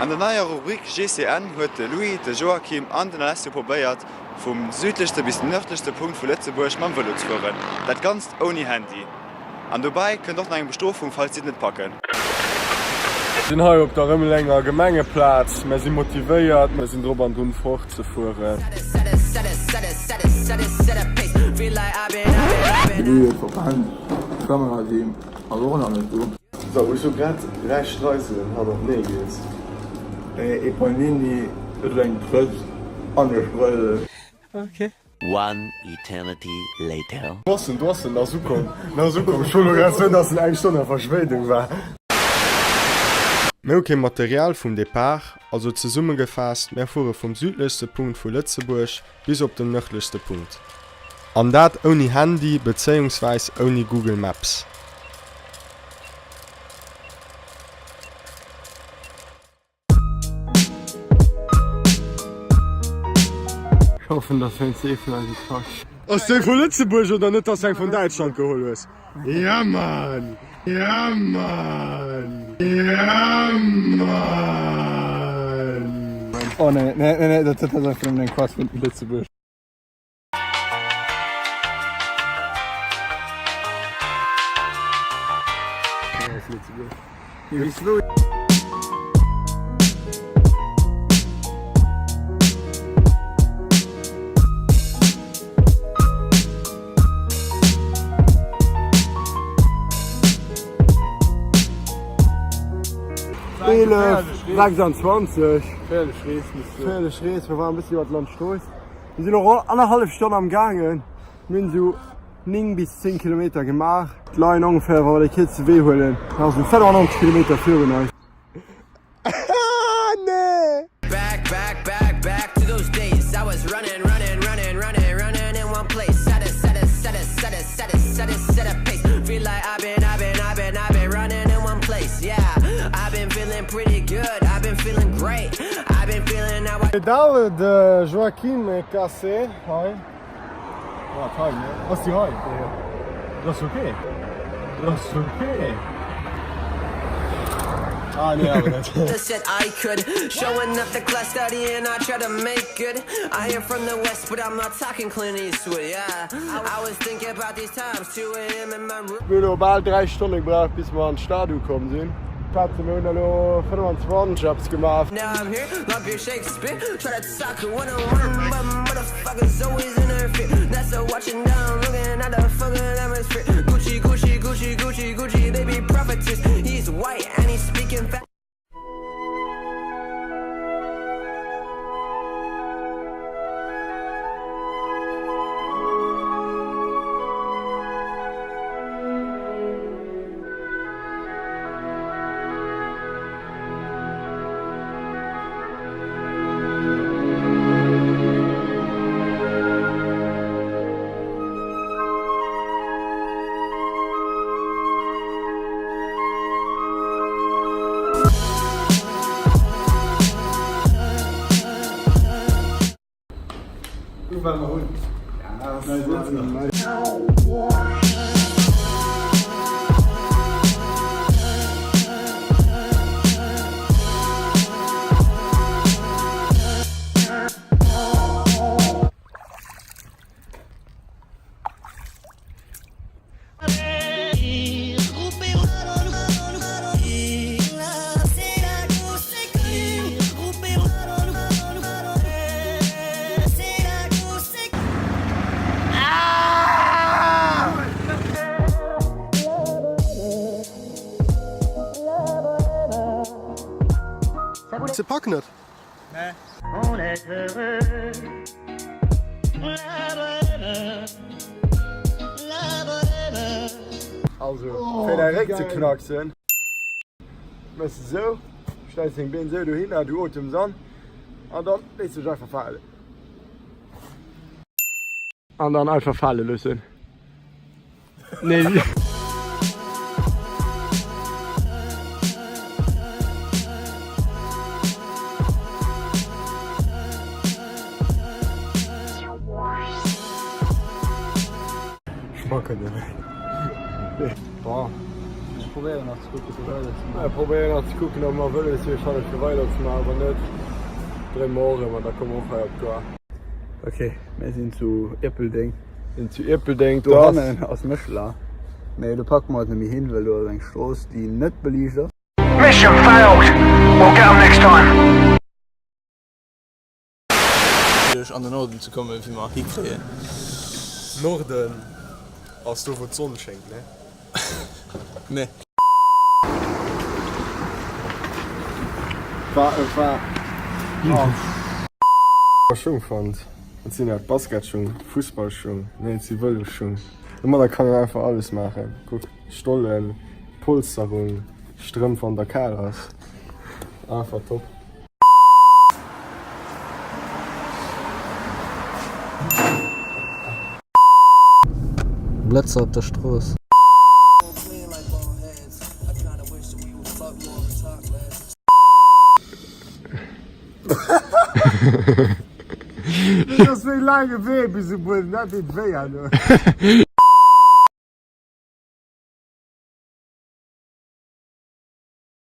An der neier Rubrik GCN huet de Louis, de Joachim an den Alessio probéiert, vum südlechste bis nërdlechste Punkt vu Lëtzebuerg mam Vëlo ze fueren. Dat Ganzt ouni Handy. An dobäi kënnt och nach eng Bestrofung, falls si et net packen. Sinn hei op der Rëmelenger Gemengeplaz. Mär si motivéiert, mär sinn drop an drun fort ze fueren. Louis huet verpennt, d'Kamerateam ass och nach net do. Sou, ech hu grad 3 Streiselen hannertenee giess. Ee Panini, eng Trëtz an e Streusel. One eternity later. Do ass en, do ass en, ass ukomm, ass ukomm. Ech wollt elo grad soen, dass en eng Stonn a Verspéidung war. Mir hu kee Material vum Depart, also zesummegefaasst, mär fuere vum südlechste Punkt vu Lëtzebuerg bis op den nërdlechste Punkt. An dat ouni Handy bezéiungswäis ouni Google Maps. Ech hoffen dass wéinst ee vun eis et packt. Ass déi vu Lëtzebuerg oder net dass du eng vun Däitschland geholl hues? Ja Mann! Ja Mann! Ja Mann! Oh nee, nee, nee, nee, dat ass einfach nëmmen eng Quest vun Lëtzebuerg. Feierlech Rees, mir waren e bëssi iwwer d'Landstrooss. Mir sinn elo annerhallef Stonn am gaangen. Mir hunn esou 9 bis 10 Kilometer gemaach. Et leien ongeféier, wa mer de kierzte Wee huelen, nach esou 95 Kilometer virun eis. Pedale de Joachim est cassé hei. Wat hei ne? Ass déi hei? Dat ass ok. Dat ass ok. Ah nee awer net. Mir hunn elo bal 3 Stonne gebraucht bis mer an d'Stad ukomm sinn. Schätze mir hunn elo 25 eppes gemaach. Se packen net. Also fir däi Réck ze knacksen, méchs de sou, stells deng Been sou dohinner, du otems an an dann léiss dech einfach falen. An dann einfach fale loossen. Nee. Schmacken net méi. Boah. Probéieren nach ze kucken fir weider ze maachen. Mir probéieren nach ze kucken ob mer Vëloswee fannen fir weider ze maachen. Wann net dréine mer och erëm an da komme mer och hei op d'Gare. Ok, mir sinn zu Ierpeldeng. Sinn zu Ierpeldeng. Dohannen ass Méchela, mee do packe mer et net méi hin, well do ass eng Strooss déi net beliicht ass. Mission failed! We'll get 'em next time! An den Norden ze kommen, wéi mer hikréien. Norden ass do wou d'Sonn schéngt, ne? Nee. Schung fonnt. Et sinn dat Basketschung, Fussballschung, nee et si Vëlosschung. Domadder kann een einfach alles maachen. Kuck, Stollen, Polsterung, Strëmp wann der kal ass. Einfach top. Blëtzer op der Strooss. Dat ass méi laange Wee bis um Buedem, dat deet wéi herno.